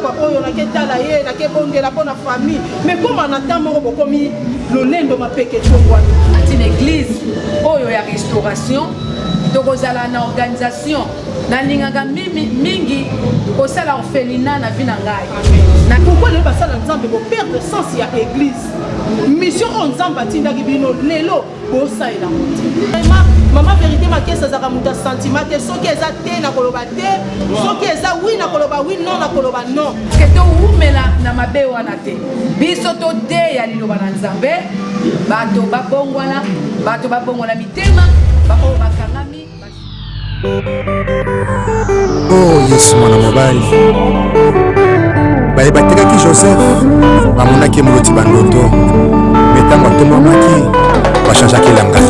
ndako oyo, naketala ye, nakebondela mpo na famille. Mais koma na temps moko bokomi lolendo, mapeke tongwani. Kati na église oyo ya restauration, tokozala na organisation. Nalingaka mingi kosala orphelinat na vie na ngai. Na pourquoi lelo basala Nzambe boperdre sens ya église? Mission oyo Nzambe atindaki bino, lelo bosalela yango te. Vraiment, mama Vérité Makesi azalaka moto ya sentiment te. Soki eza te, nakoloba te. Soki eza oui, nakoloba oui. Non, nakoloba non. Ke towumela na mabe wana te. Biso toteya liloba na Nzambe, bato babongwana, bato babongwana mitema, baoyo bakangami. Oh Yesu, mwana mobali baye batekaki Joseph, bamonaki ye moloti bandoto, me ntango atombwamaki, bachangeaki langage.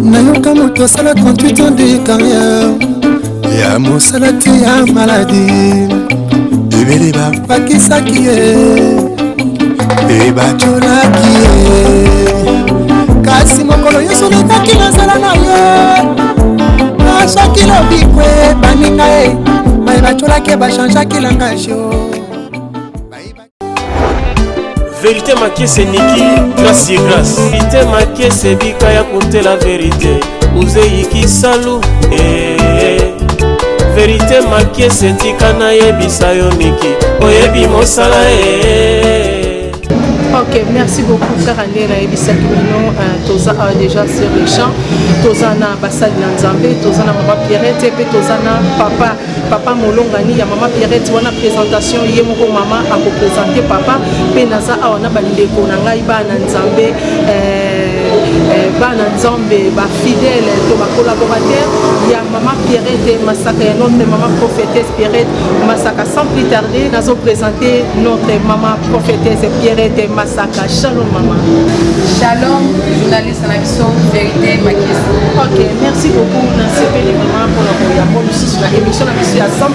Nayoka moto asala 38 ans de carrière ya mosala te, ya maladi ebele bapakisaki ye mpe batiolaki ye, kasi mokolo nyonso olekaki na nzela na ye, azwaki lobikwe. Baninga ye baye batiolaki ye bachangeaki langage yo. Vérité Makese Niki, grâce sur grâce. Vérité Makese bika ya kuntela vérité. Uzeyi kisalu eh, eh. Vérité Makese, tika nayebisa yo miki, oyebi mosala eh. Ok, merci beaucoup. Kaka nde nayebisaki bino, toza awa déjà sur le champ. Toza na basali na Nzambe, toza na mama Pierrette mpe toza na papa Molongani ya mama Pierrette. Wana présentation, ye moko mama akoprésente papa. Mpe naza awa na bandeko na ngai, bana Nzambe, bana Nzambe, bafidèle to bacollaborateur ya mama Pierrette Masaka, ya notre mama prophétesse Pierrette Masaka. Sans plus tarder, nazoprésente notre mama prophétesse Pierrette Masaka. Shalom, mama. Shalom, journaliste na biso Vérité Makesi. Ok, merci beaucoup. Nasepeli mama mpona koyambo lisusu na émission na biso ya 100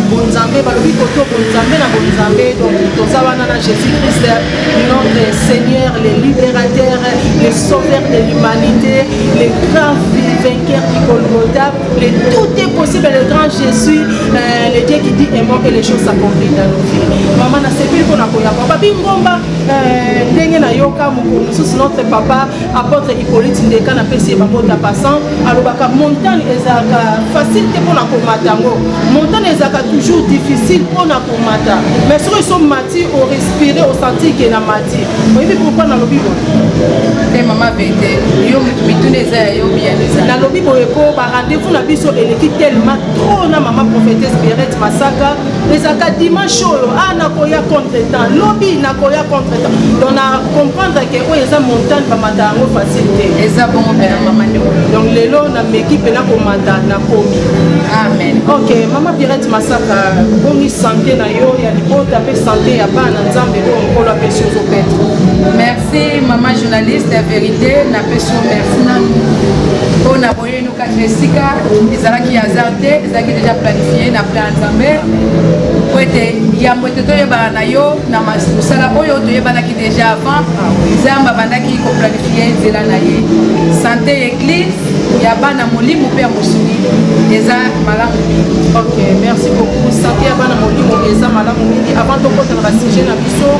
bonzambe. Balobi koto bonzambe na bonzambe. Donc toza wana na Jésus Christ notre Seigneur, le libérateur, le sauveur de l'humanité, le grand vainqueur du Golgotha, le tout est possible, le grand Jésus, le Dieu qui dit un mot et les choses s'accomplissent dans nos vies. Mama, nasepeli mpona koyamba. Babi ngomba ndenge nayoka mokolo mosusu notre papa apôtre Hippolyte Ndeka, napesi ye bamota passant, alobaka montagne ezalaka facile te mpona komata yango. Montagne ezalaka toujours difficile mpona komata, mais soki so mati, orespire, osentir ke na mati. Oyebi pourquoi nalobi boye? Te, mama Vérité, yo mutu mituna eza ya yo, biyano eza. Nalobi boye po barendez-vous na biso eleki tellement trop na mama prophétesse Pierrette Masaka. Ezalaka dimanche oyo, a nakoya contre temps, lobi nakoya contre temps. Donc na comprendre ke oyo eza montagne, bamata yango facile te. Eza bongo mpena, mama ndeko. Donc lelo nameki mpena komata, nakomi. Amen. Ok, mama Pierrette Masaka, boni santé na yo ya libota mpe santé ya bana Nzambe oyo Nkolo apesi ozopetre? Merci, mama journaliste ya Vérité. Napesi yo merci nanu mpona boyeno kati na esika. Ezalaki hasard te, ezalaki déjà planifié na plan ya Nzambe, po ete yambo ete toyebana na yo na mosala oyo, toyebanaki déjà avant. Nzambe abandaki koplanifie nzela na ye. Santé ya église, ya bana molimo mpe ya mosuni eza malamu mingi. Ok, merci beaucoup. Santé ya bana molimo eza malamu mingi. Avant tokota na basujet na biso,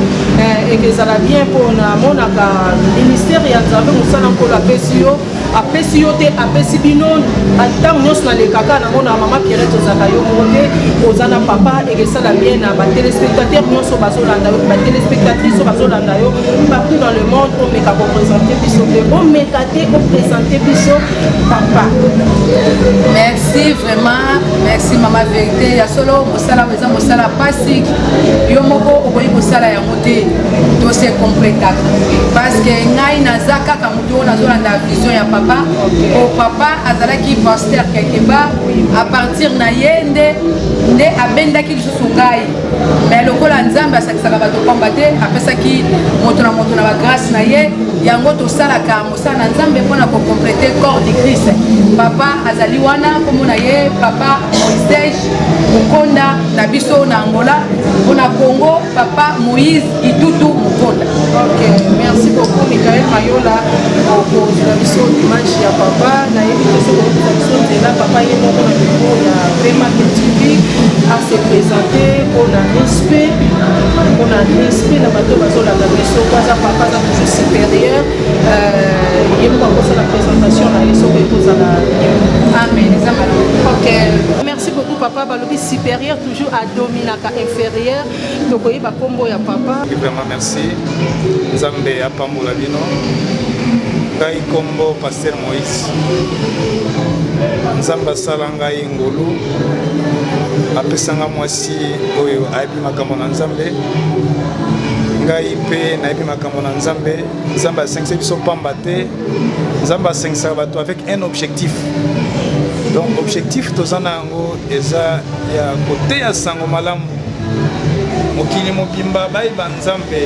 eke ezala bien mpo namonaka ministère ya Nzambe, mosala Nkolo apesi yo, apesi yo te, apesi bino. Ntango nyonso nalekaka, namona mama Pierrette, ozalaka yo moko te, oza na papa. Eke esala bien na batéléspectateur nyonso bazolanda yo, batéléspectatrice oyo bazolanda yo partout dans le monde, omeka koprésente biso mpe, omeka te oprésente biso papa. Merci vraiment, merci, mama Vérité. Ya solo, mosala oyo eza mosala pasi, yo moko okoki kosala yango te. Tose complétaka, parce que ngai naza kaka moto oyo nazolanda vision ya papa. O papa azalaki pasteur quelque part, à partir na ye nde abendaki lisusu ngai. Mais lokola Nzambe asangisaka bato pamba te, apesaki moto na moto na ba grâce na ye, yango tosalaka mosala na Nzambe mpo na ko completer corps du Christ. Papa azali wana, kombo na ye Papa Moisés Mukonda na biso na Angola, mpo na Congo Papa Moïse Itutu Mukonda. Ok, merci beaucoup Michael Mayola okozwa biso image ya papa nayebi te soki okopesa biso nzela papa ye moko na micro ya VMAK TV a se présenter mpona respect mpona respect na bato bazolanda biso po aza papa aza toujours supérieur euh, ye moko akosala présentation na ye soki ekozala amen eza malamu. Ok, merci beaucoup papa. Balobi supérieur toujours adominaka inférieur. Tokoyeba nkombo ya papa. Vraiment merci, Nzambe apambola bino. Ngai nkombo Pasteur Moïse. Nzambe asala ngai ngolu, apesa nga mwasi oyo ayebi makambo na Nzambe, ngai mpe nayebi makambo na Nzambe. Nzambe asengisa biso pamba te. Nzambe asengisaka bato avec un objectif. Donc objectif toza na yango eza ya koteya sango malamu, mokili mobimba bayeba Nzambe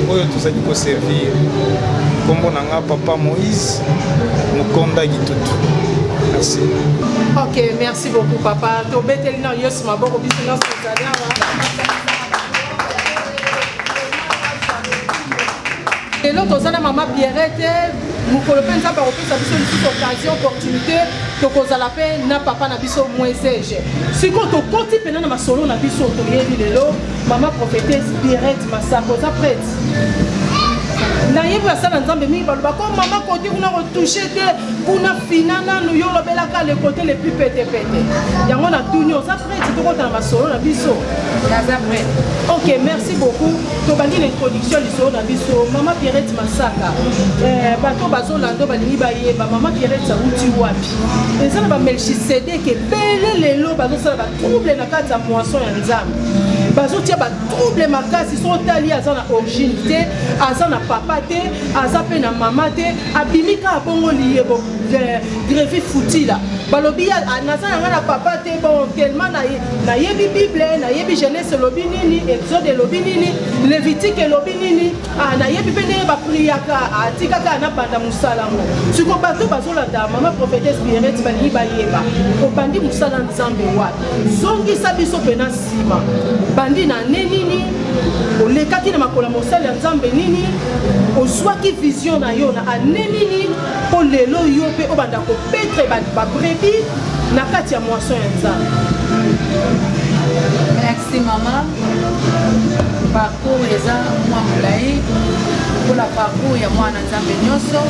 oyo tozali koservir. Nkombo na nga Papa Moïse Mokonda Gitutu. Merci. Ok, merci beaucoup papa. Tobeteli na Yesu maboko biso nyonso tozali awa. Lelo toza na mama Pierrette, mokolo mpe Nzambe akopesa biso lisusu occasion, opportunité, tokozala mpe na papa na biso Moisege. Sikoyo tokoti mpena na masolo na biso toyebi lelo mama prophétesse Pierrette Masako, oza prête? Nayebi basala Nzambe mingi baloba ko mama koti kuna kotouche te kuna fina nanu yo olobelaka le côté le plus petepete. Yango natuni, oza prête tokota na masolo na biso? Naza prête. Ok, merci beaucoup. Tobandi na introduction lisolo na biso. Mama Pierrette Masaka, eh, bato bazolanda balingi bayeba mama Pierrette awuti wapi. Eza na bamelchisedek ebele lelo bazosala batrouble na kati ya moisson ya Nzambe, bazotia batrouble makasi. So otali, aza na origine te, aza na papa te, aza mpe na mama te, abimi kaka bongo liyebo grevi futila. Balobi naza na ngai na papa te. Bon, tellement nayebi Bible, nayebi Genèse elobi nini, Exode elobi nini, Lévitique elobi nini, nayebi mpe ndenge bapriaka, atikaka nabanda mosala yango. Siko bato bazolanda mama prophétesse Pierrette balingi bayeba obandi mosala Nzambe wapi. Zongisa biso mpena nsima, bandi na ne nini, olekaki na makolo ya mosali ya Nzambe nini, ozwaki vision na yo na ane nini, mpo lelo yo mpe obanda kopetre babrebis na kati ya moisson ya Nzambe. Merci mama. Parcours eza mwa molai lokola parcours ya mwana Nzambe nyonso.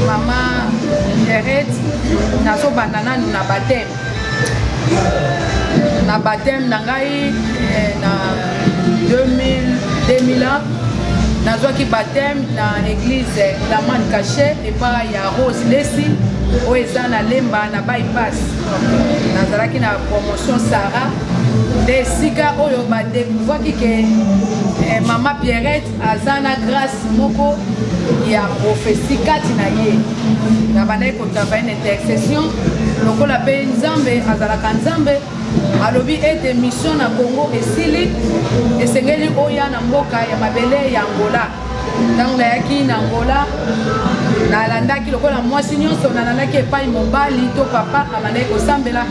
Mama Pierrette, nazobanda nanu na baptême. Na baptême na ngai na 2000, 2001 nazwaki baptême na église Laman Caché epai ya Rose Lesi oyo eza na Lemba na bypass. Nazalaki na promotion Sarah, nde esika oyo badécouvraki ke eh, mama Pierrette aza na grâce moko ya prophétie kati na ye. Nabandaki kotravaille na intercession lokola mpe Nzambe azalaka Nzambe, alobi ete mission na Congo esili, esengeli oya na mboka ya mabele ya Angola. Ntango nayaki na Angola, nalandaki lokola mwasi nyonso, nalandaki epai mobali to papa abandaki kosambela,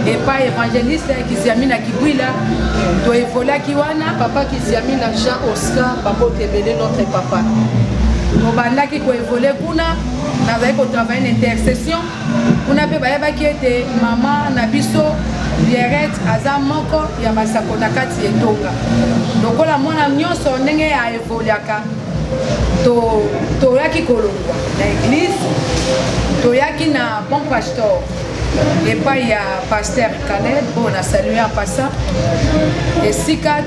epai évangéliste Kisiamina Kibwila. Toevolaki wana. Papa Kisiamina Jean Oscar, babote ebele, notre papa. Tobandaki koévoluer kuna, nazali kotravaille na intercession kuna mpe bayebaki ete mama na biso Pierrette aza moko ya basako na kati ya etonga. Lokola mwana nyonso ndenge aevoliaka, toyaki kolongwa na église, toyaki na Bon Pasteur epai ya pasteur Caleb oyo na salue en passant. Esika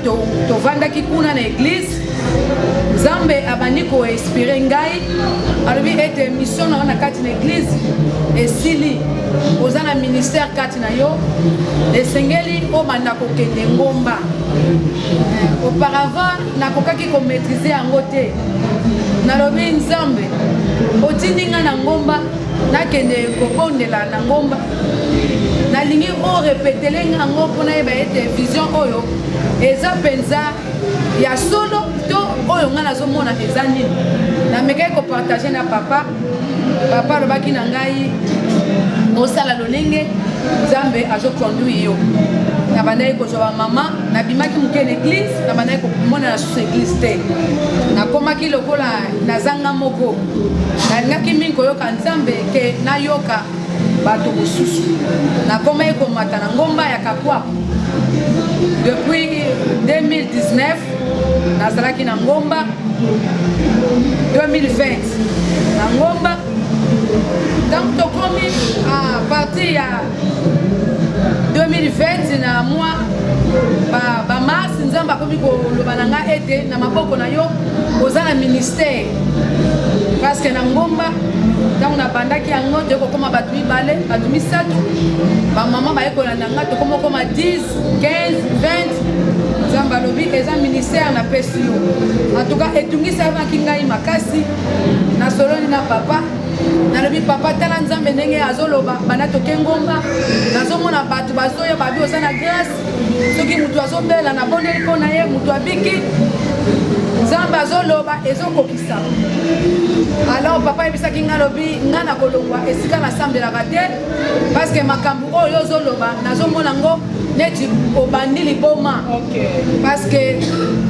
tovandaki kuna na église, Nzambe abandi koinspire ngai, alobi ete mission na yo na kati na église esili, oza na ministère kati na yo, esengeli obanda kokende ngomba. Auparavant nakokaki komaîtrise yango te. Nalobi, Nzambe, otindi ngai na ngomba, nakende kobondela na ngomba. Nalingi orepetele nga yango mpo nayeba ete vision oyo eza mpenza ya solo to oyo ngai nazomona eza nini. Namekaki kopartage na papa. Papa alobaki na ngai osala lolenge Nzambe azoconduire yo. Nabandaki kozwa bamama, nabimaki moke na eglise, nabandaki komona na susu eglise te. Nakomaki lokola nazanga moko. Nalingaki mingi koyoka Nzambe ke nayoka bato mosusu. Nakomaki komata na ngomba ya Kakwaku. Depuis 2019 nazalaki na ngomba, 2020 na ngomba. Ntango tokomi a partir ya 2020 na mwa ba, ba mars, Nzambe akomi koloba na ngai ete na maboko na yo oza na ministère, parce que na ngomba ntango nabandaki yango toye kokoma bato mibale, bato misato, bamama baye kolanda ngai, tokoma okoma 10, 15, 20. Nzambe alobi eza ministère napesi yo. En tout cas etungisamaki ngai makasi. Nasololi na papa, nalobi papa, tala Nzambe ndenge azoloba, banda toke ngomba nazomona bato bazoya, babi oza na grâce, soki moto azobela nabondeli mpo na ye, moto abiki, Nzambe azoloba ezokokisa. Alors papa ayebisaki ngai, alobi ngai nakolongwa esika nasambelaka te, parce que makambo oyo ozoloba nazomona ngo neti obandi liboma, parce que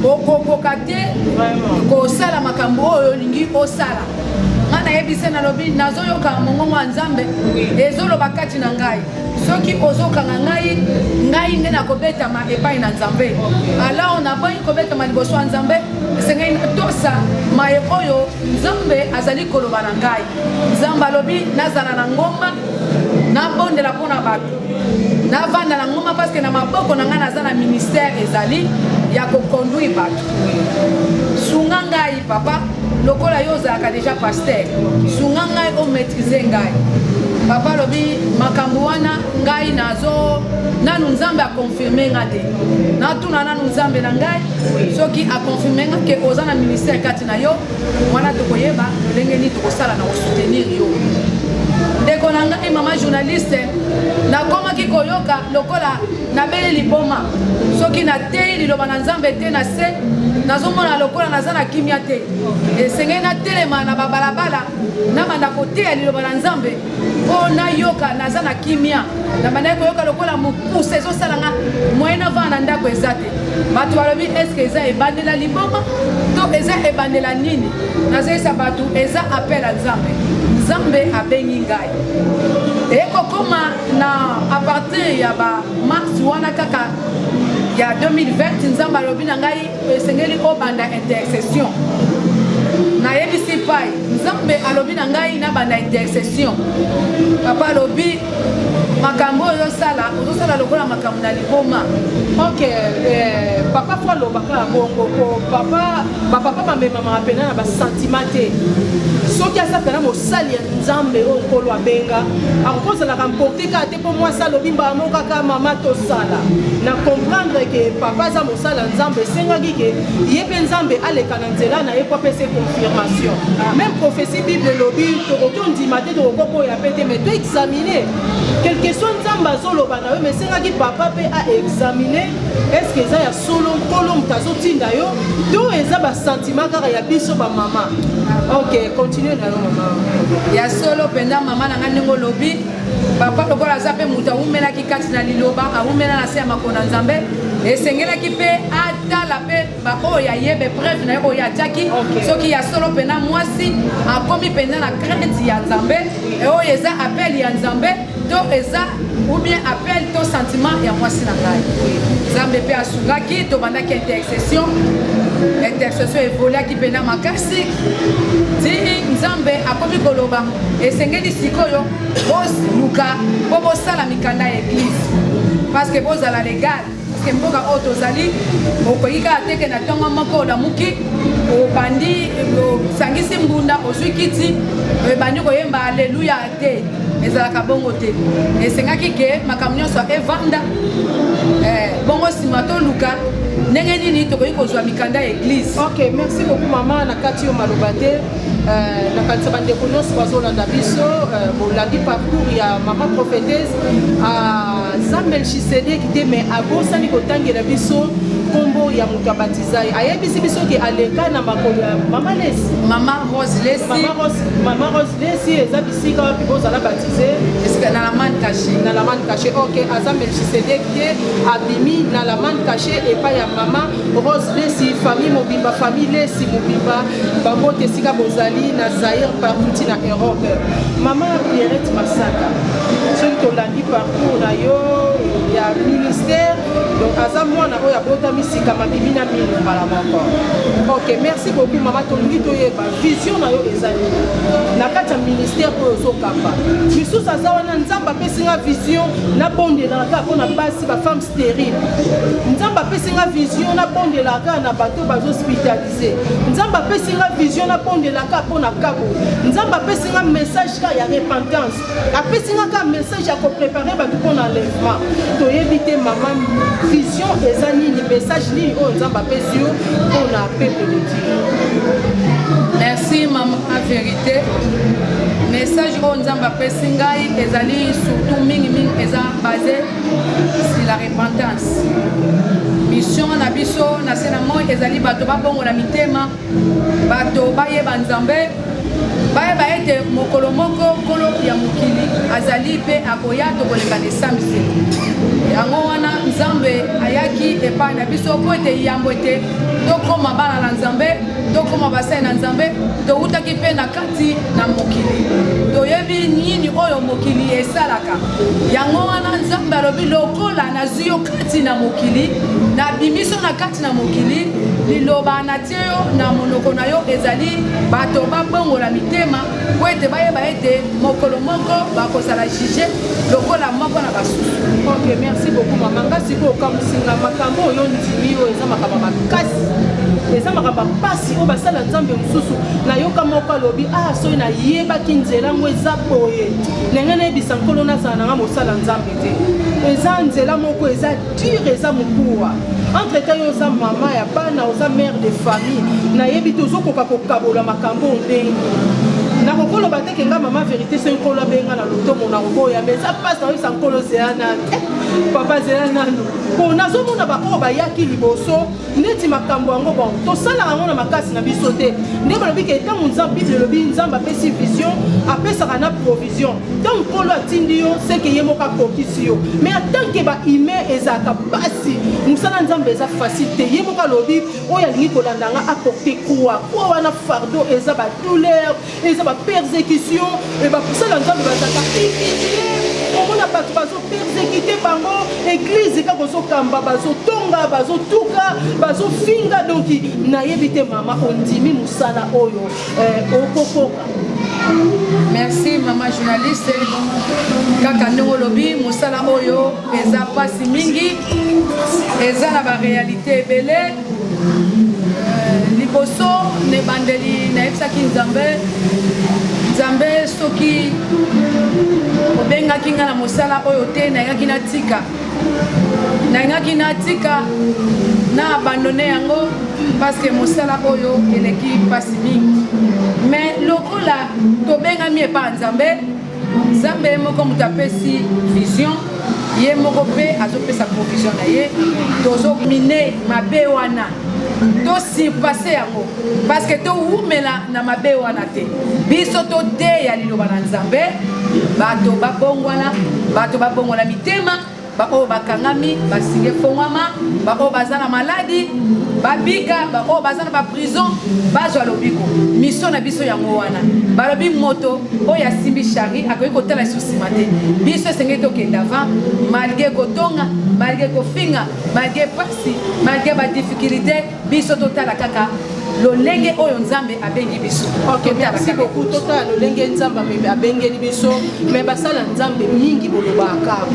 okokoka te kosala makambo oyo olingi osala. Ngai nayebisi, nalobi nazoyoka mongongo ya Nzambe ezoloba kati na ngai, soki ozokanga ngai, ngai nde nakobetama epai na Nzambe. Alors naboyi kobetama liboso ya Nzambe, esengeli natosa maye oyo Nzambe azali koloba na ngai. Nzambe alobi nazala na ngomba, nabondela mpo na bato, navanda na ngomba, parce que na maboko na ngai naza na ministère ezali ya koconduire bato. Sunga ngai papa, lokola yo ozalaka déjà pasteur, sunga ngai omaîtrise ngai. Papa alobi makambo wana ngai nazo nanu Nzambe aconfirme nga te, natuna nanu Nzambe na ngai, soki aconfirme nga ke oza na ministère kati na yo wana, tokoyeba lolenge nini tokosala na kosoutenir yo. Ndeko na ngai mama journaliste, nakomaki koyoka lokola nabeli liboma. Soki nateyi liloba na Nzambe te na se, nazomona lokola naza na kimia te. Esengeli natelema na babalabala, nabanda koteya liloba na Nzambe mpo nayoka naza na kimia. Nabandaki koyoka lokola mokuse ezosala nga, moyen navanda na ndako eza te. Bato balobi eske eza ebandela liboma to eza ebandela nini? Nazoyesa bato eza appel ya Nzambe, Nzambe abengi ngai. Ekokoma na à partir ya ba mars wana kaka ya 2020, Nzambe alobi na ngai esengeli obanda intercession. Nayebisi pai, Nzambe alobi na ngai nabanda intercession. Papa alobi makambo oyo ozosala, ozosala lokola makambo na liboma. Ok, papa fo alobaka bongo po papa, bapapa bamemamaka mpena na basentiment te. Soki aza mpena mosali ya Nzambe oyo Nkolo abenga, akoki kozalaka mporte kaka te mpo mwasi alobi mbala moko kaka mama tosala. Na comprendre ke papa aza mosali ya Nzambe, esengaki ke ye mpe Nzambe aleka na nzela na ye mpo apesa confirmation. Même prophétie, Bible elobi tokoki ondima te, tokoki koboya mpe te, mais toexamine quelque soit Nzambe azoloba na yo. Mais esengaki papa mpe aexamine, est ce que eza ya solo Nkolo moto azotinda yo to eza basentiment kaka ya biso bamama? Ok, continue na yo mama. Ya solo mpenza mama na ngai, ndenge olobi, papa lokola aza mpe moto awumelaki kati na liloba, awumela na se ya makolo na Nzambe, esengelaki mpe atala mpe baoyo ayebe preuve na ye oyo atiaki, soki ya solo mpena mwasi akomi mpenza na crainte ya Nzambe, oyo eza appel ya Nzambe to eza ou bien appel to sentiment ya mwasi na ngai. Nzambe mpe asungaki, tobandaki intercession, intercession evoluaki mpena makasi ti Nzambe akomi koloba esengeli sikoyo boluka mpo bosala mikanda ya église, parce que bozala légal, parce que mboka oyo tozali, okoki kaka teke na ntongo moko olamuki, obandi osangisi mbunda, ozwi kiti, ebandi koyemba aleluya te. Ezalaka bongo te. Esengaki ke makambo nyonso evanda bongo, nsima toluka. Ndenge nini tokoki kozwa mikanda ya eglise? Ok, merci beaucoup mama. Na kati yo maloba te, nakanisa bandeko nyonso bazolanda biso, bolandi parcours ya mama prophétesse. Aza Melchisedeki te, mais abosani kotangela biso nkombo ya moto abatiza ye. Ayebisi biso ke aleka na makolo ya mama Lesi. Mama Rose Lesi. Mama Rose, mama Rose Lesi. Eza bisika wapi bozala baptisé? Esika na la manne cachée. Na la manne cachée, ok. Aza Melchisedek te, abimi na la manne cachée epai ya mama Rose Lesi. Famille mobimba, famille Lesi mobimba, bambote esika bozali na Zaire, partout ti na Europe. Mama Pierrette Masaka, soki tolandi parcours na yo ya ministère, donc aza mwana oyo abotami sika, mabimi na mino mbala moko. Ok, merci beaucoup mama. Tolingi toyeba vision na yo eza nini na kati ya ministère oyo ozokamba. Misusu aza wana: Nzambe apesi nga vision, nabondelaka kaka mpona basi, bafemme stérile. Nzambe apesi nga vision, nabondelaka kaka na bato bazohospitaliser. Nzambe apesi nga vision, nabondelaka mpona kabo. Nzambe apesi nga message kaka ya repentance, apesi nga kaka message ya kopréparer bato mpona enlèvement. Toyebi te, mama, vision eza nini, message nini oyo Nzambe apesi yo mpona peuple de Dieu? Merci mama Vérité. Message oyo Nzambe apesi ngai ezali surtout mingimingi eza basé sur la repentance. Mission na biso na se na moi ezali bato babongola mitema, bato bayeba Nzambe, bayeba ete mokolo moko Nkolo ya mokili azali mpe akoya, tokoleka na esambiselo. Yango wana Nzambe ayaki epai na biso mpo ete yambo ete tokóma bana na Nzambe, tokóma basali na Nzambe, towutaki mpe na kati na mokili, toyebi nini oyo mokili esalaka. Yango wana Nzambe alobi: lokola nazwi yo kati na mokili, nabimiso na kati na mokili, liloba natie yo na monoko na yo ezali bato babongola mitema, po ete bayeba ete mokolo moko bakozala juge lokola moko na basusu. Ok, merci beaucoup mama. Nga sikoyo okamusinga makambo oyo ndimi oyo eza makambo makasi, eza makambo ya mpasi oyo basala Nzambe mosusu. Nayoka moko alobi: ah, soki nayebaki nzela yango eza boye, ndenge nayebisa Nkolo nazala nanga mosala Nzambe te. Eza nzela moko eza dure, eza mokuwa. Entre temps yo oza mama ya bana, oza mère de famille. Nayebi te ozokoka kokabola makambo oyo ndenge nakokoloba te ke nga mama Vérité, soki Nkolo abenga na lotomo nakoboya, mais eza mpasi. Nayebisa Nkolo: zela nanu, papa, zela nanu, po nazomona baoyo bayaki liboso neti makambo yango. Bon, tosalaka yango na makasi na biso te. Nde balobi ke ntango Nzambe, Bible elobi, Nzambe apesi vision, apesaka na provision. Ntango Nkolo atindi yo, seke ye moko akokisi yo. Mais en tant que bahumain, ezalaka mpasi. Mosala Nzambe eza facile te. Ye moko alobi: oyo alingi kolanda nga, aporte croix. Croix wana, fardeau, eza badouleur, eza bapersécution. Basala Nzambe bazalaka humilie. Omona bato bazopersécuter bango, église kaka ozokamba, bazotonga, bazotuka, bazofinga. Donc nayebi te, mama, ondimi mosala oyo, okokoka? Merci mama journaliste. Kaka ndenge olobi, mosala oyo eza mpasi mingi, eza na baréalité ebele. Liboso na ebandeli nayebisaki Nzambe: Nzambe, soki obengaki nga na mosala oyo te, nayengaki natika, nayengaki natika na abandonner yango, parce que mosala oyo eleki mpasi mingi. Mais lokola tobengami epa ya Nzambe, Nzambe ye moko moto apesi vision, ye moko mpe azopesa provision na ye. Tozomine mabe wana, tosurpasser yango, parce que towumela na mabe wana te. Biso toteya liloba na Nzambe, bato babongwana, bato babongola mitema, baoyo bakangami basinga efongwama, baoyo baza na maladi babika, baoyo baza na baprison bazwa lobiko. Mission na biso yango wana. Balobi moto oyo asimbi chariot akoki kotala lisusu nsima te. Biso esengeli tokende avant, malgré kotonga, malgré kofinga, malgré pasi, malgré badifficulté. Biso totala kaka lolenge oyo Nzambe abengi biso. Ok, merci beaucoup. Totala lolenge Nzambe abengeli biso. Mais basala Nzambe mingi bolobaka.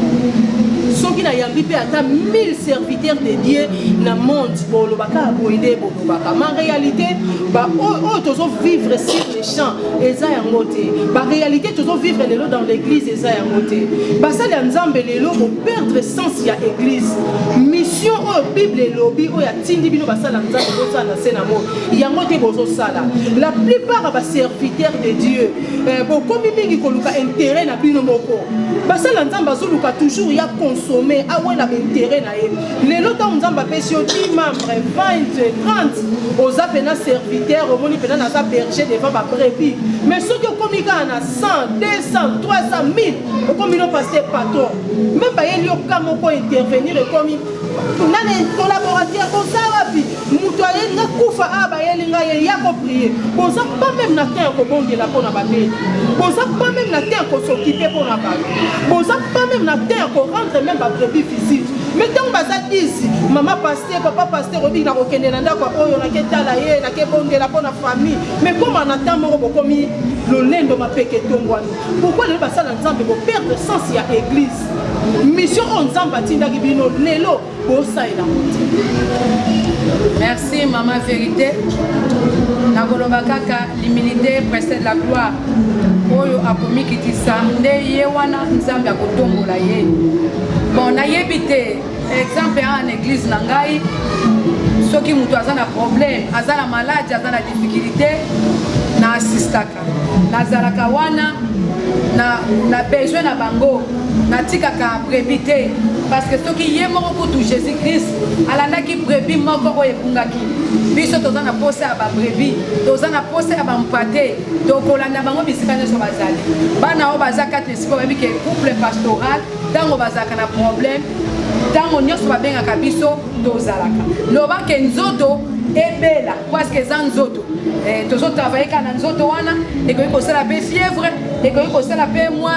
Soki nayambi mpe ata 1000 serviteurs de Dieu na monde, bolobaka boye nde bolobaka. Ma réalité, oyo tozovivre sur le champ eza yango te. Baréalité tozovivre lelo dans l'église eza yango te. Basali ya Nzambe lelo boperdre sens ya église. Mission oyo Bible elobi, oyo atindi bino basala Nzambe bosala na se na moi, yango te bozosala. La plupart ya baserviteur de Dieu, bokomi mingi koluka intérêt na bino moko. Basala Nzambe azoluka toujours ya consommer, awela baintérêt na ye. Lelo ntango Nzambe apesi yo 10 membre, 20, 30, oza mpena serviteur, omoni mpena naza berger devant babrebis. Mais soki okomi kaka na 100, 200, 300, 1000, okomi no pasteur patron. Même bayeli yo ka moko intervenir, ekomi nani collaborateur, boza wapi? Moto ayeli nga kufa awa, bayeli ngai ye ya koprier. Boza pas même na temps ya kobondela mpo na babeli, boza pas même na temps ya kos'occuper mpo na bato, boza pas même na temps ya korendre même babrebis visite. Mais ntango baza 10, mama pasteur, papa pasteur, oyebi na kokende na ndako oyo, naketala ye, nakebondela mpo na famille. Mais koma na temps moko bokomi lolendo, mapeke etongwani. Pourquoi lelo basala Nzambe boperdre sens ya église? Mission oyo Nzambe atindaki bino, lelo bosalela yango te. Merci, mama Vérité. Nakoloba kaka: l'humilité précède la gloire. Oyo akomikitisa nde ye wana Nzambe akotombola ye. Bon, nayebi te, exemple awa na église na ngai, soki moto aza na problème, aza na maladi, aza na difficulté, na assistaka, nazalaka wana na besoin na bango, natikaka brebis te, parce que soki ye moko kutu Jésus Christ alandaki brebis moko oyo ebungaki, biso toza na posa ya babrebis, toza na posa ya bampate, tokolanda bango bisika nyonso bazali. Bana oyo baza kati na esika bayebi ke couple pastoral, ntango bazalaka na problème, ntango nyonso babengaka biso, tozalaka. Loba ke nzoto ebela, parce que eza nzoto, tozotravaille kaka na nzoto wana, ekoki kosala mpe fièvre, ekoki kosala mpe mwa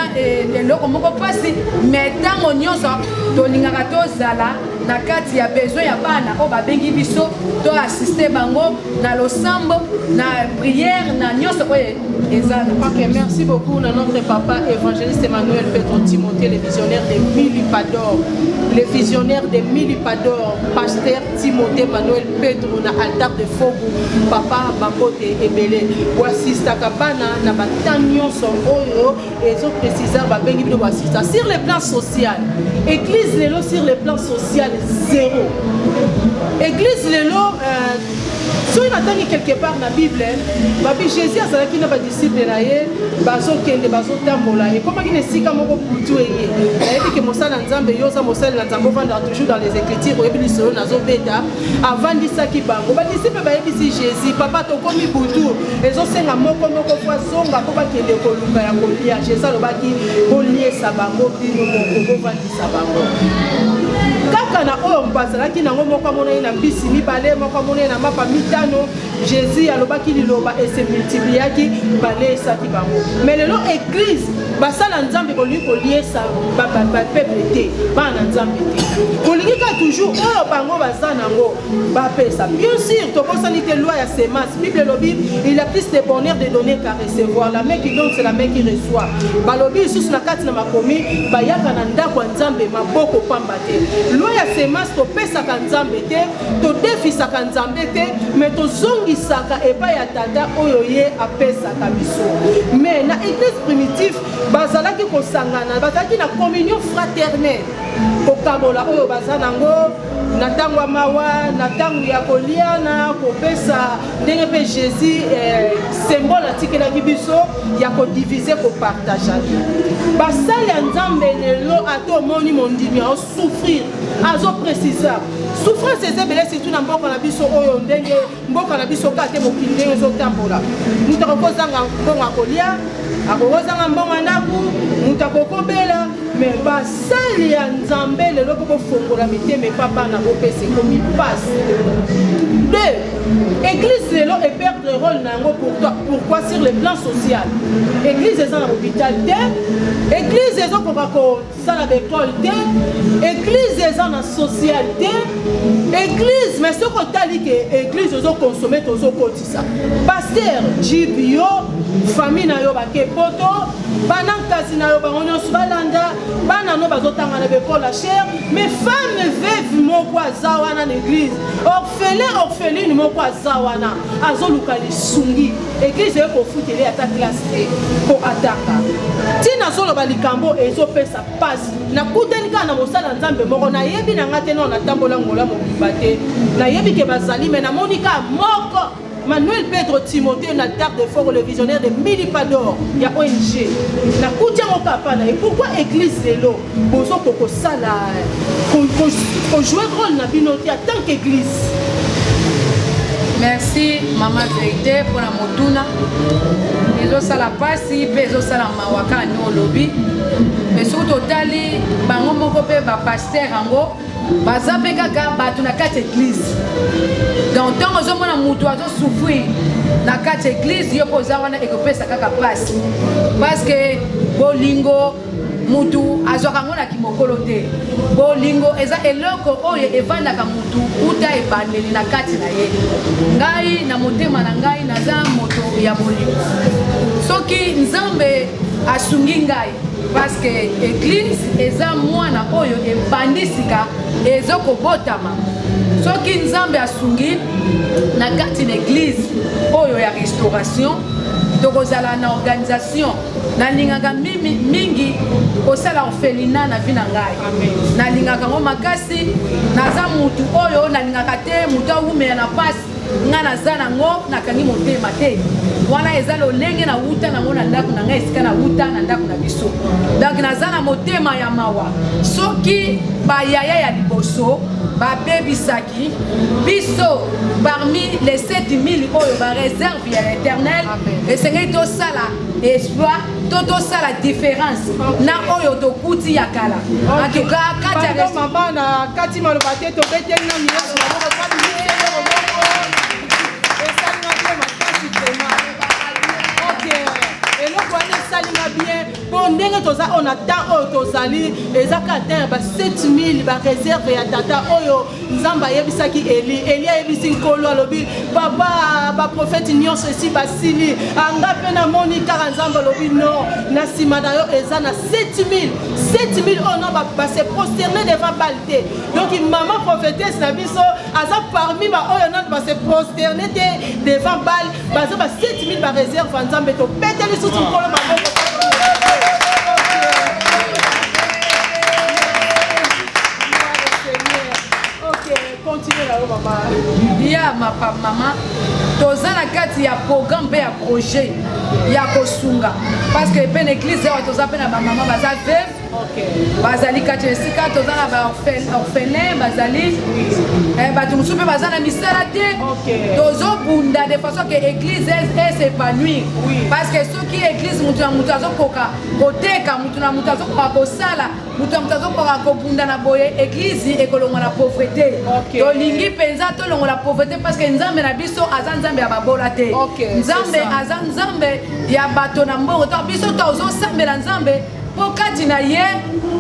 eloko moko mpasi, mais ntango nyonso tolingaka tozala na kati ya besoin ya bana oyo babengi biso, to assiste bango na losambo, na prière, na nyonso oyo eza na. Ok, merci beaucoup à notre papa évangéliste Emmanuel Pedro Timothée, le visionnaire de Milipador. Le visionnaire de Milipador, pasteur Timothée Emmanuel Pedro na altar de Fogo, papa Bambote ebele. Boassistaka bana na batan nyonso oyo ezopréciser, babengi bino boassista. Sur le plan social, église lelo sur le plan social, zéro. Église lelo, soki natangi quelque part na Bible, babi Jésus azalaki na badisciple na ye, bazokende, bazotambola, ekomaki na esika moko butu eye. Nayebi ke mosala na Nzambe, yo oza mosali na Nzambe, ovandaka toujours dans les écritures, oyebi lisolo nazobeta. Avandisaki bango, badisciple bayebisi Jésus: "Papa, tokomi butu, ezosenga moko moko fo azonga mpo bakende koluka ya kolia." Jésus alobaki: "Boliesa bango bino moko, bovandisa bango." Kaka na oyo bazalaki nango, moko amonani na mbisi mibale, moko amonani na mapa mitano. Jésus alobaki liloba, ese multipliaki, baleisaki bango. Mais lelo église, basala Nzambe, bolingi koliesa bapeuple te, bana na Nzambe te. Bolingi kaka toujours oyo bango baza nango bapesa. Bien sûr, tobosani te loi ya semence. Bible elobi: "Il y a plus de bonheur de donner qu'à recevoir. La main qui donne, c'est la main qui reçoit." Balobi lisusu na kati na makomi, bayaka na ndako ya Nzambe maboko pamba te. Loi ya semence, topesaka Nzambe te, todefisaka Nzambe te, mais tozongisaka epai ya tata oyo ye apesaka biso. Mais na église primitive, bazalaki kosangana, bazalaki na communion fraternelle, kokabola oyo baza nango na ntango ya mawa, na ntango ya kolia, na kopesa, ndenge mpe Jésus symbole atikelaki biso ya kodiviser, kopartager. Basali ya Nzambe lelo, ata omoni mondimi azosouffrir, azopréciser, souffrance eza ebele, surtout na mboka na biso oyo. Ndenge mboka na biso kaka te, mokili ndenge ezotambola, moto akoki kozanga mbongo ya kolia, akoki kozanga mbongo ya ndako, moto akoki kobela. Mais basali ya Nzambe lelo, mpo bofongola mitema epa bana, bopesa, ekomi mpasi. Deux, église lelo eperdre rôle na yango. Pourquoi? Sur le plan social, église eza na hôpital te, église ezokoka kosala baekole te, église eza na social te. Église, mais soki otali ke église ozoconsommer, tozokotisa pasteur jip yo. Famille na yo bake poto, bana nkasi na yo bango nyonso balanda, bana no bazotanga na bekole ya cher, mais femme veuve moko aza wana na église, orphelin orpheline moko aza wana azoluka lisungi, église eye kofutele ata classe te mpo atanga. Ntina azoloba likambo ezopesa pasi, nakutani kaka na mosala ya Nzambe moko, nayebi na nga te, nao natambola ngola mobimba te, nayebi ke bazali, me namoni kaka moko, Manuel Pedro Timothée na altar de Foro, le visionnaire de Milipador ya ONG. Nakuti yango kaka pa na ye. Pourquoi église lelo bozoko kosala kojouer rôle na bino te en tant qu'église? Merci mama Verité mpo na motuna. Ezosala mpasi mpe ezosala mawa kaka nde olobi, mais soki totali bango moko mpe bapaster yango baza mpe kaka bato na kati eglise. Donc ntango ozomona moto azosouffrir na kati eglise, yo mpe oza wana, ekopesa kaka mpasi, parce que bolingo mutu azwaka yango na kimokolo te. Bolingo eza eloko oyo evandaka mutu uta ebandeli na kati na ye. Ngai na motema na ngai naza moto ya bolingo. Soki Nzambe asungi ngai, parce que église eza mwana oyo ebandi sika ezokobotama, soki Nzambe asungi na kati na église oyo ya restauration, tokozala na organisation. Nalingaka mingi kosala orphelinat na vie na ngai, nalingaka yango makasi. Naza mutu oyo nalingaka te mutu awumela na pasi. Ngai naza nango, nakangi motema te. Wana eza lolenge nawuta nango na ndako na ngai, esika nawuta na ndako na biso. Donc naza na motema ya mawa. Soki bayaya ya liboso babebisaki biso, parmi les 7000 oyo bareserve ya l'Éternel, esengeli tosala exploit to tosala différence na oyo tokuti ya kala. En tout cas, kati ya mama na kati maloba te, tobeteli nanu Yesu maboko. Esalinga bien makasi vraiment. Ok, eloko wana esalinga bien mpo ndenge toza oyo na temps oyo tozali, eza kaka temps ya ba 7000 bareserve ya tata oyo Nzambe ayebisaki Eli. Eli ayebisi Nkolo, alobi: "Papa, baprofete nyonso esi basili, anga mpe namoni kaka." Nzambe alobi: "Non, na nsima na yo eza na 7000, 7000 oyo no base prosterne devant Baal te." Donc mama prophétesse na biso aza parmi baoyo nano base prosterne te devant Baal. Baza ba 7000 bareserve ya Nzambe. Tobete lisusu Nkolo maboko. Continue na yo, mama. Ya mapa mama, toza na kati ya programme mpe ya projet ya kosunga, parce que mpe na église awa toza mpe na bamama baza veuve, bazali kati ya esika toza na baorphelin, bazali bato mosusu mpe baza na misala te. Tozobunda de façon que église s'épanouir, parce que soki église moto na moto azokoka koteka, moto na moto azokoka kosala, moto na moto azokoka kobunda na boye, église ekolongwa na pauvreté. Tolingi mpenza tolongola pauvreté, parce que Nzambe na biso aza Nzambe ya babola te. Nzambe aza Nzambe ya bato na mbongo. To biso tozosambela Nzambe mpo kati na ye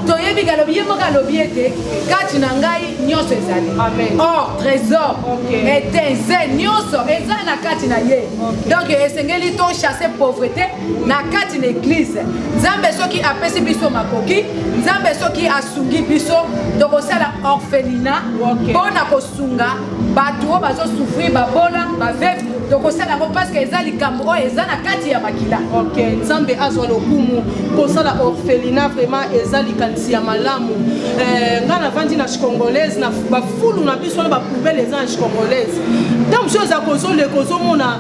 toyebi ke alobi, ye moko alobi ete kati na ngai nyonso ezali, or, trésor, étincelle, nyonso eza na kati na ye. Donc esengeli tochasse pauvreté na kati na église. Nzambe soki apesi biso makoki, Nzambe soki asungi biso, tokosala orphelinat mpo na kosunga bato oyo bazosouffrir, babola, baveuve. Tokosala yango parce que eza likambo oyo eza na kati ya makila. Ok, Nzambe azwa lokumu. Kosala orphelinat vraiment eza likanisi ya malamu. Ngai navandi na Congolaise, na bafulu na biso wana, bapoubele eza na Congolaise. Ntango mosusu eza kozoleka, ozomona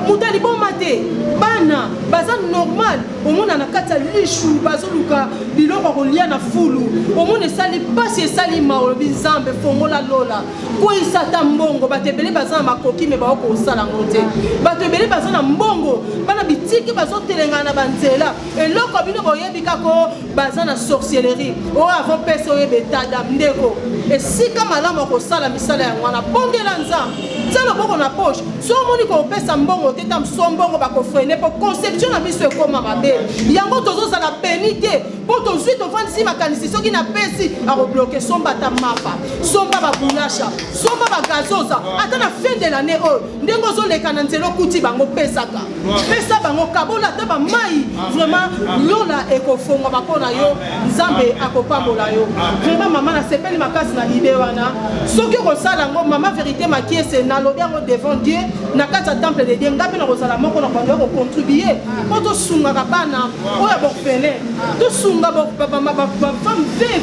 moto aliboma te, bana baza normal, omona na kati ya lishu bazoluka biloko ya kolia na fulu. Omona esali mpasi, esali mawa. Olobi: "Nzambe, fongola lola, kweyisa ata mbongo." Bato ebele baza na makoki, me baoki kosala yango te. Bato ebele baza na mbongo, bana bitiki bazotelengana na banzela. Eloko bino boyebi kako baza na sorcellerie oyo avant pesa oyeba etada. Ndeko, esika malamu ya kosala misala yango wana, bondela Nzambe. Tia loboko na poche. Soki omoni kopesa mbongo te, ta mosusu mbongo bakofrene mpo conception na biso ekoma mabe. Yango tozozala beni te mpo tozwi tovandisi makanisi, soki napesi akobloke. Somba ata mapa, somba babulasha, somba bagazoza, ata na fin de l'année oyo ndenge ozoleka na nzela okuti bango, pesaka, pesa bango, kabola ata bamai. Vraiment lola ekofongwama mpo na yo, Nzambe akopambola yo. Vraiment mama, nasepeli makasi na idée wana. Soki okosala yango, mama Verité Makiese, nalobi yango devant Dieu na kati ya temple de Dieu, ngai mpe nakozala moko na bando ya kocontribue mpo tosungaka bana oyo ya baorphelin, tosunga bafemme veuve,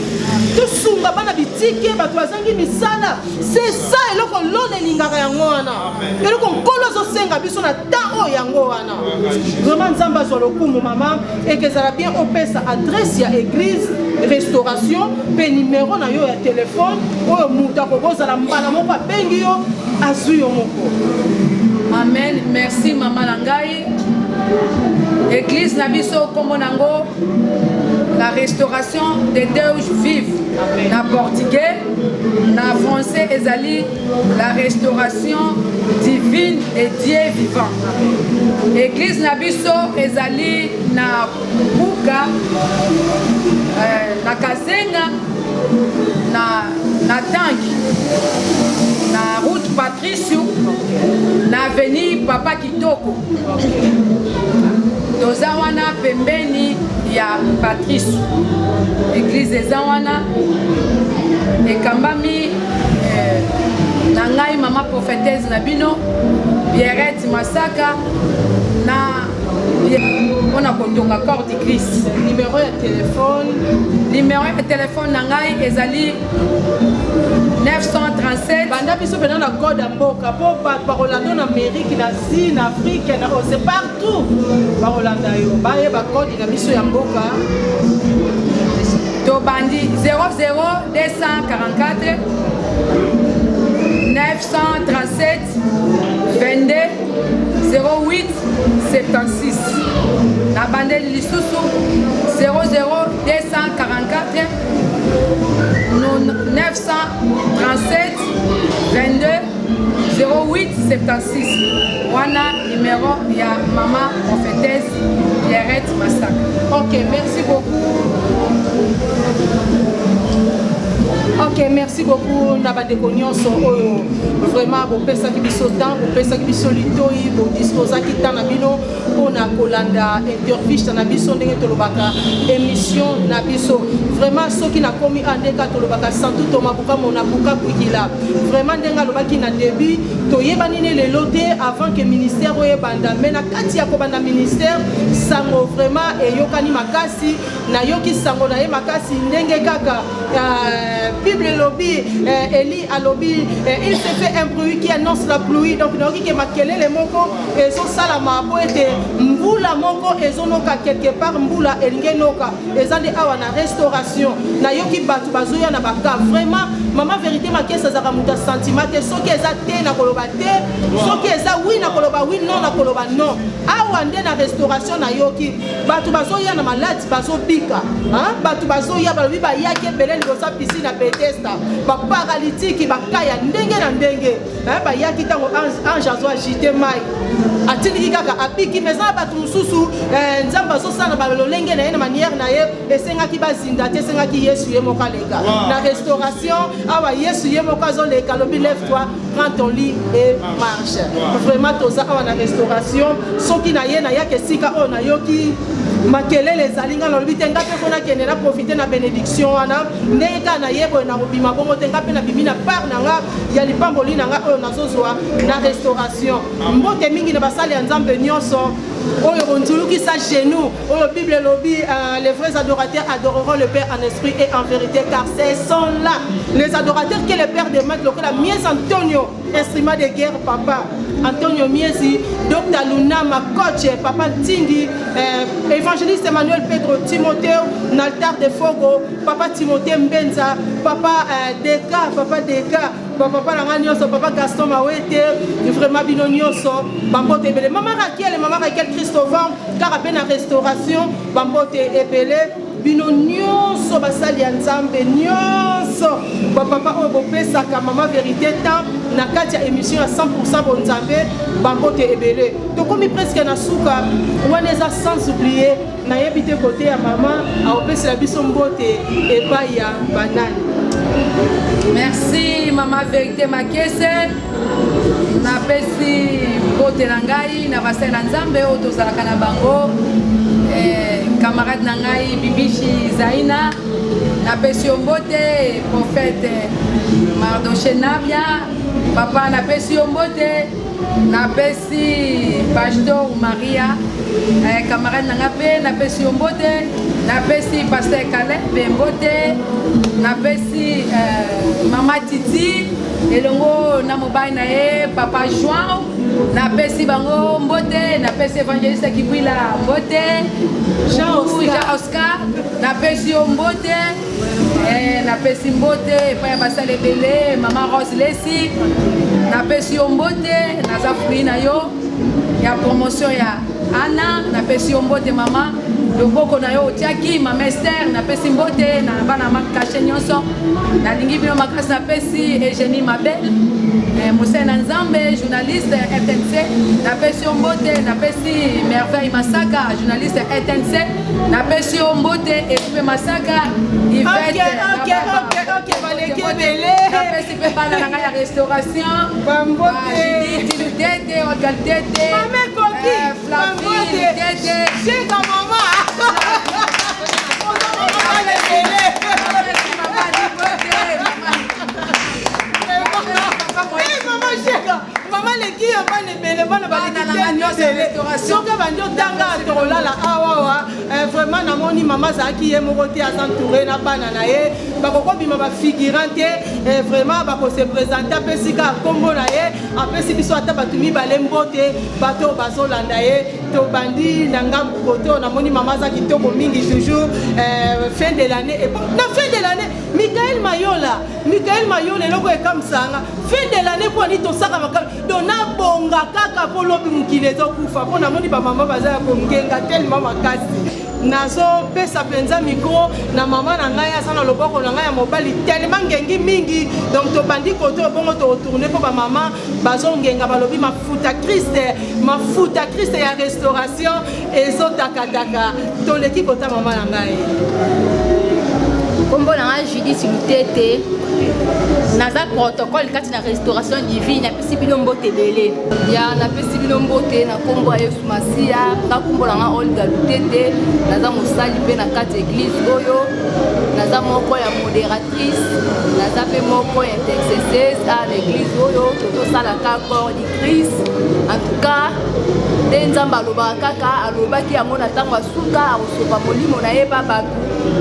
tosunga bana bitike, bato bazangi misala. C'est ça eloko lola elingaka, yango wana eloko Nkolo azosenga biso na temps oyo, yango wana. Vraiment Nzambe azwa lokumu. Mama, ekezala bien opesa adresse ya église Restauration mpe numero na yo ya telefone oyo moto akokozala mbala moko abengi yo, azwi yo moko. Amen, merci mama na ngai. Église na biso, nkombo nango La Restauration de Deus Vive na portugais, na français ezali La Restauration Divine et Dieu Vivant. Église na biso ezali na Buka, na Kazenga, na Tanki, na route Patricio, na avenue Papa Kitoko. Toza wana pembeni ya Patrice. Église eza wana, ekambami na ngai mama prophétesse na bino Pierrette Masaka, na mpona kotonga corps du Christ. Numero ya telefone? Numero ya telefone na ngai ezali 937. Banda biso mpena na code ya mboka mpo bato bakolanda na Amérique, na Asie, na Afrique, na ose partout bakolanda yo, bayeba code na biso ya mboka. Tobandi 00 244 937 22 08 76. Nabandeli lisusu: 00 244 937 22 08 76. Wana numero ya mama prophétesse Pierrette Masaka. Ok, merci beaucoup. Ok, merci beaucoup na bandeko nyonso oyo vraiment bopesaki biso temps, bopesaki biso litoi, bodisposaki temps na bino mpona kolanda interviste na biso, ndenge tolobaka émission na biso. Vraiment soki nakomi a ndeka tolobaka santu tomabuka monabuka kwikila. Vraiment ndenge alobaki na début, toyebani ne lelo te, avant que ministère oyo ebanda, mais na kati ya kobanda ministère, sango vraiment eyokani makasi. Nayoki sango na ye makasi ndenge kaka Bible elobi, Eli alobi: "Il se fait un bruit qui annonce la pluie." Donc nayoki ke makelele moko ezosalama po ete mbula moko ezonoka quelque part, mbula elingi enoka. Eza nde awa na Restauration. Nayoki bato bazoya na baka. Vraiment mama Vérité Makesi azalaka moto ya sentiment te. Soki eza te, na koloba te. Soki eza oui, na koloba oui. Non, na koloba non. Awa nde na Restauration nayoki bato bazoya na maladi, bazobika. Bato bazoya, balobi bayaki ebele liboso ya piscine ya Betesda, baparalytique, bakaya ndenge na ndenge bayaki. Ntango ange azo agite mai, atindiki kaka, abiki. Mais eza na bato mosusu, Nzambe azosala na balolenge na ye, na manière na ye. Esengaki bazinda te, esengaki Yesu ye moko aleka na Restauration. Awa Yesu ye moko azoleka, alobi: "Lève toi, prends ton lit et marche." Vraiment toza awa na Restauration. Soki na ye nayaka esika oyo, nayoki makelele ezali, nga nalobi te, nga mpe mpo nakende na profite na bénédiction wana. Ndenge kaka naye boye, nakobima bongo te. Nga mpe nabimi na part na nga ya lipamboli na nga oyo nazozwa na Restauration. Mbote mingi na basali ya Nzambe nyonso oyo bonzulukisa genou oyo. Bible elobi: "Les vrais adorateurs adoreront le Père en esprit et en vérité, car ce sont là les adorateurs que le Père demande." Lokola Mies Antonio, instrument de guerre, papa Antonio Miezi, Dr Lunama, coach papa Ntingi, évangéliste Emmanuel Pedro Timotheo na altar de Fogo, papa Timothée Mbenza, papa Deka, papa Deka, bapapa na ngai nyonso, papa Gaston Mawete. Vraiment bino nyonso bambote ebele. Mama Rakiel, mama Rakiel Christovan, kaka mpe na Restauration, bambote ebele. Bino nyonso basali ya Nzambe nyonso, bapapa oyo bopesaka mama verite temps na kati ya émission ya 100% bonzambe, bambote ebele. Tokomi presque na suka wana, eza sans oublier, nayebi te kote ya mama aopesela biso mbote epai ya banani. Merci mama Verite Makese. Napesi mbote na ngai na basali na Nzambe oyo tozalaka na bango, camarade na ngai Bibishi Zaina, napesi yo mbote. Prophète Mardoche Nabia, papa, napesi yo mbote. Napesi pasteur Maria, camarade na nga mpe, napesi yo mbote. Napesi pasteur Caleb mpe mbote. Napesi mama Titi elongo na mobali na ye papa Joan, napesi bango mbote. Napesi évangéliste Kibwila mbote. Jean Oscar, napesi yo mbote. Napesi mbote epai ya basali ebele. Mama Rose Lesi, napesi yo mbote, naza fruit na yo ya promotion ya Ana, napesi yo mbote mama, loboko na yo otiaki. Mama Ester, napesi mbote na bana makashe nyonso, nalingi bino makasi. Napesi Eugénie Mabel, mosali na Nzambe, journaliste RTNC, napesi yo mbote. Napesi Merveille Masaka, journaliste RTNC, napesi yo mbote. Espe Masaka, Yvette, baleki ebele. Napesi mpe bana na ngai ya restauration. Bambote. Judith Lutete, Olga Lutete, Mama Ekoki, Flavie Lutete. Sheka mama. Oza mama bana ebele. Napesi mama Libote, Eh, mama Sheka, mama leki yo bana ebele, bana Bana na ngai nyonso ya baleki restauration. soki bandi otanga tokolala awawa. Vraiment namoni mama azalaki ye moko te, aza entouré na bana na ye, bakokobima bafigurant te. Vraiment bakose présenter. Apesi kaka nkombo na ye, apesi biso ata bato mibale mbote, bato oyo bazolanda ye. Tobandi na ngambu kote oyo, namoni mama aza kitoko mingi toujours. Fin de l'année, et bon, na fin de l'année, Michael Mayola, Michael Mayola, eloko ekamisanga fin de l'année mpo ani tosaka makambo, donc nabonga kaka mpo lobi mokili ezokufa, mpo namoni bamama baza ya kongenga tellement makasi. Nazopesa mpenza micro na mama na ngai, aza na loboko na ngai ya mobali, tellement ngengi mingi. Donc tobandi kote oyo, bongo tokotourner mpo bamama bazongenga. Balobi mafuta Kriste, mafuta Kriste ya restauration ezotakataka. Toleki kota mama na ngai. Nkombo na ngai Judith Lutete, naza protocole kati na Restauration Divine. Napesi bino mbote ebele ya, napesi bino mbote na nkombo ya Yesu Masiya. Nga nkombo na nga Olga Lutete, naza mosali mpe na kati ya église oyo, naza moko ya modératrice, naza mpe moko ya intercesseuse a na église oyo. Tozosalaka corps du Christ. En tout cas, nde Nzambe alobaka kaka, alobaki yango na ntango ya suka akosopa molimo na ye pa bato,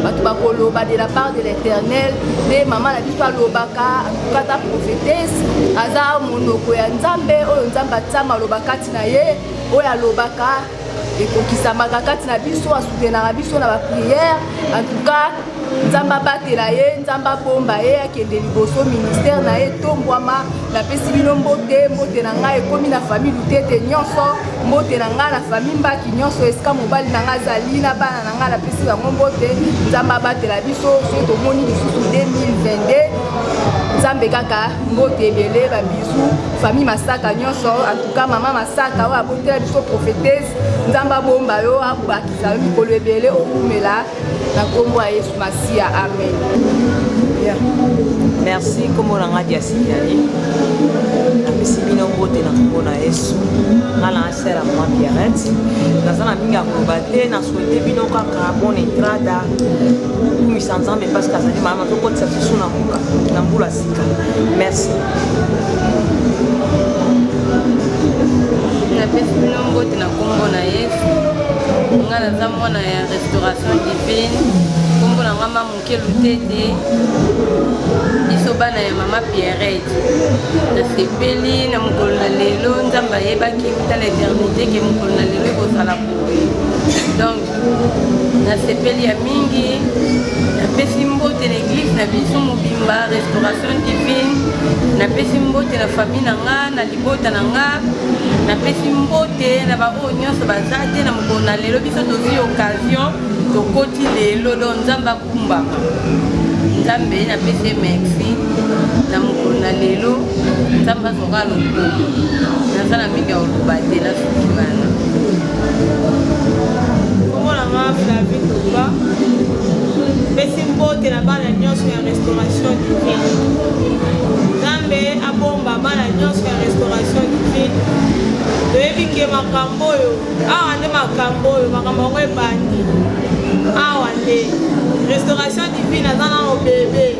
bato bakoloba de la part de l'Éternel. Nde mama na biso alobaka, atukata prophétesse, aza monoko ya Nzambe oyo Nzambe atiama aloba kati na ye, oyo alobaka ekokisamaka kati na biso. Asoutenaka biso na baprière. En tout cas, Nzambe abatela ye, Nzambe abomba ye, akende liboso, ministère na ye etombwama. Napesi bino mbote, mbote na ngai ekomi na famille Lutete nyonso, mbote na ngai na famille Mbaki nyonso, esika mobali na ngai azali na bana na ngai, napesi bango mbote. Nzambe abatela biso soki tomoni lisusu 2022. Nzambe kaka mbote ebele, babisous, famille Masaka nyonso. En tout cas, mama Masaka oyo abotela biso prophétesse, Nzambe abomba yo, abakisa yo mikolo ebele, owumela na nkombo ya Yesu Masiya, amen. Bien. Merci. Nkombo na nga Diasidiani, napesi bino mbote na nkombo na Yesu. Nga na sœur ya mama Pierrette, naza na mingi ya koloba te, na souhaite bino kaka bonne entrada, kumisa Nzambe parce que azali malamu, azokotisa biso na mboka na mbula sika. Merci. Napesi bino mbote na nkombo na Yesu. Nga naza mwana ya Restauration Divine, nkombo na nga Mamoke Lutete. Biso bana ya mama Pierrette, nasepeli na mokolo na lelo. Nzambe ayebaki uta na éternité ke mokolo na lelo ekozala boye, donc nasepeli ya mingi. Napesi mbote na église na biso mobimba, Restauration Divine. Napesi mbote na famille na nga, na libota na nga. Napesi mbote na baoyo nyonso baza te na mokolo na lelo. Biso tozwi occasion. Tokoti lelo donc Nzambe akumbama. Nzambe napesi ye merci na mokolo na lelo. Nzambe azwaka lokumu. Naza na mingi ya koloba te, nasuki wana. Kombo na nga Flavie Toba. Pesi mbote na bana nyonso ya Restauration Divine. Nzambe abomba bana nyonso ya Restauration Divine. Toyebi ke makambo oyo awa nde makambo oyo makambo yango ebandi awa nde Restauration Divine aza nano bebe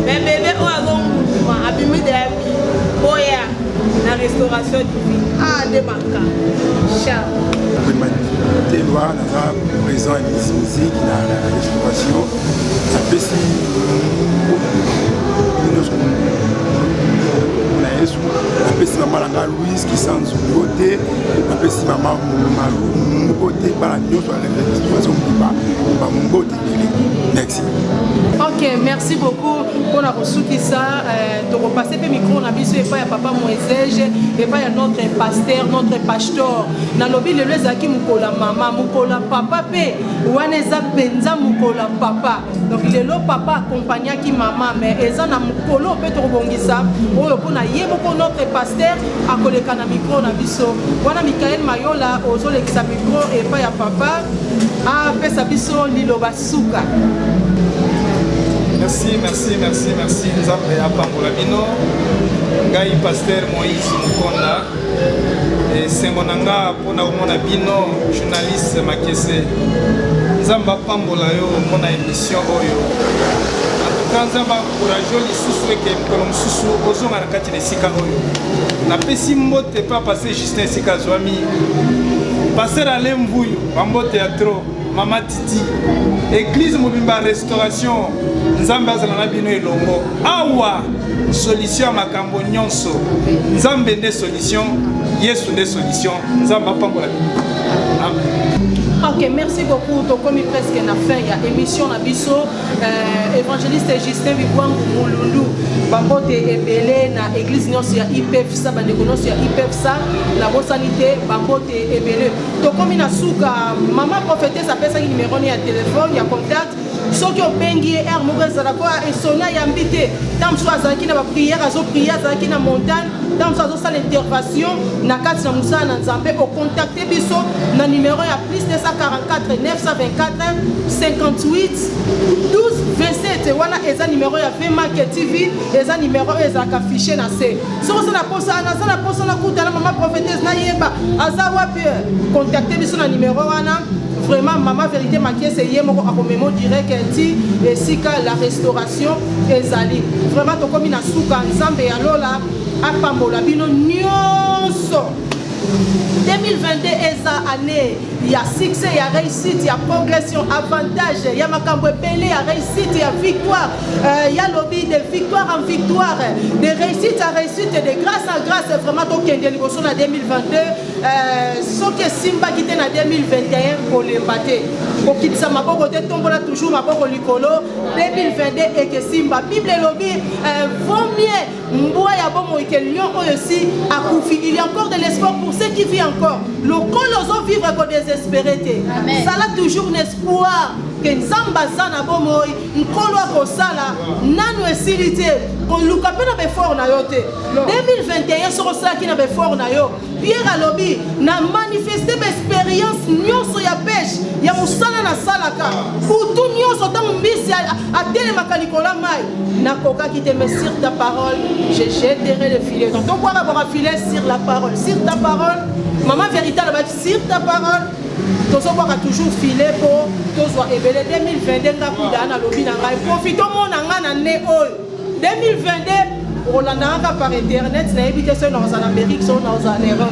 me bebe oyo azonguluma abimi deya bi boya na Restauration Divine awa nde makambo charme Telwa naza présent ya musique na restauration napesi nyonso na yesu napesi mama na nga louise kisanzu mbote napesi mama malu mbote bana nyonso ya restauration mobimba bambote ebele merci. Ok, merci beaucoup mpona kosukisa. Tokopase mpe micro na biso epai ya papa Moisege, epai ya notre pasteur, notre pasteur. Nalobi lelo ezalaki mokolo ya mama, mokolo ya papa mpe wana eza mpenza mokolo ya papa. Donc lelo papa akompagnaki mama, mais eza na mokolo mpe tokobongisa oyo mpona ye moko notre pasteur akoleka na micro na biso wana. Mikael Mayola ozolekisa micro epai ya papa apesa biso liloba suka. Merci, merci, merci, merci. Nzambe apambola bino. Ngai pasteur Moïse Mukonda. Esengo na nga mpona komona bino, journaliste Makese. Nzambe apambola yo mpona émission oyo. En tout cas, Nzambe encourage yo lisusu eke mokolo mosusu ozonga na kati na esika oyo. Napesi mbote pa pasteur Justin esika azwami. Pasteur Alain Mvuyu, bambote ya trop. Mama Titi, église mobimba restauration, Nzambe azala na bino elongo. Awa solution ya makambo nyonso, Nzambe nde solution, Yesu nde solution. Nzambe apambola bino. Amen. Ok, merci beaucoup. Tokomi presque na fin ya émission na biso. Évangéliste Justin Bibwangu Mulundu, bambote ebele na église nyonso ya IPFSA, bandeko nyonso ya IPFSA, nabosani te, bambote ebele. Tokomi na suka. Mama prophétesse apesaki numéro ne ya telefone ya contact. Soki obengi ye heure moko ezala ko esona yambi te, ntango mosusu azalaki na baprière, azoprie, azalaki na montagne, ntango mosusu azosala intervention na kati na mosala na Nzambe, ocontacte biso na numéro ya plus 244 924 58 12 27. Wana eza numéro ya Vmak TV, eza numéro oyo ezalaka affiché na se. Soki oza na posa, naza na posa nakutana mama prophétesse, nayeba aza wapi, contacte biso na numéro wana. Vraiment, mama Vérité Makiese ye moko akomemo direct ti esika la restauration ezali. Vraiment tokomi na suka. Nzambe ya lola apambola bino nyonso. 2022 eza année ya succès, ya réussite, ya progression, avantage ya makambo ebele, ya réussite, ya victoire, ya lobi de victoire en victoire, de réussite en réussite, de grâce en grâce. Vraiment tokende liboso na 2022. Soki esimbaki te na 2021, kolemba te, kokitisa maboko te, tombola toujours maboko likolo. 2022 ekesimba. Bible elobi vaut mieux mbwa ya bomoi ke lion oyo esi akufi. Il y a encore de l'espoir pour ceux qui vit encore. Lokola ozovivre, kodésespérer te, zala toujours na espoir ke Nzambe aza na bomoi, Nkolo akosala. Nanu esili te, koluka mpe na baeffort na yo te. 2021 soki osalaki na baeffort na yo, Pierre alobi na manifeste baexpérience nyonso ya pêche ya mosala nasalaka butu nyonso, ntango mbisi atelemaka likolo ya mai nakokaki te, mais sur ta parole je jetterai le filet. Donc tobwaka bwaka filet sur la parole, sur ta parole. Mama Vérité alobaki sur ta parole. Tozobwaka toujours filet mpo tozwa ebele. 2022 nga kuda nalobi na ngai, profite omona nga na ne oyo 2022, okolanda kaka par internet. Nayebi te soki nakozala na Amérique, soki nakozala na Europe.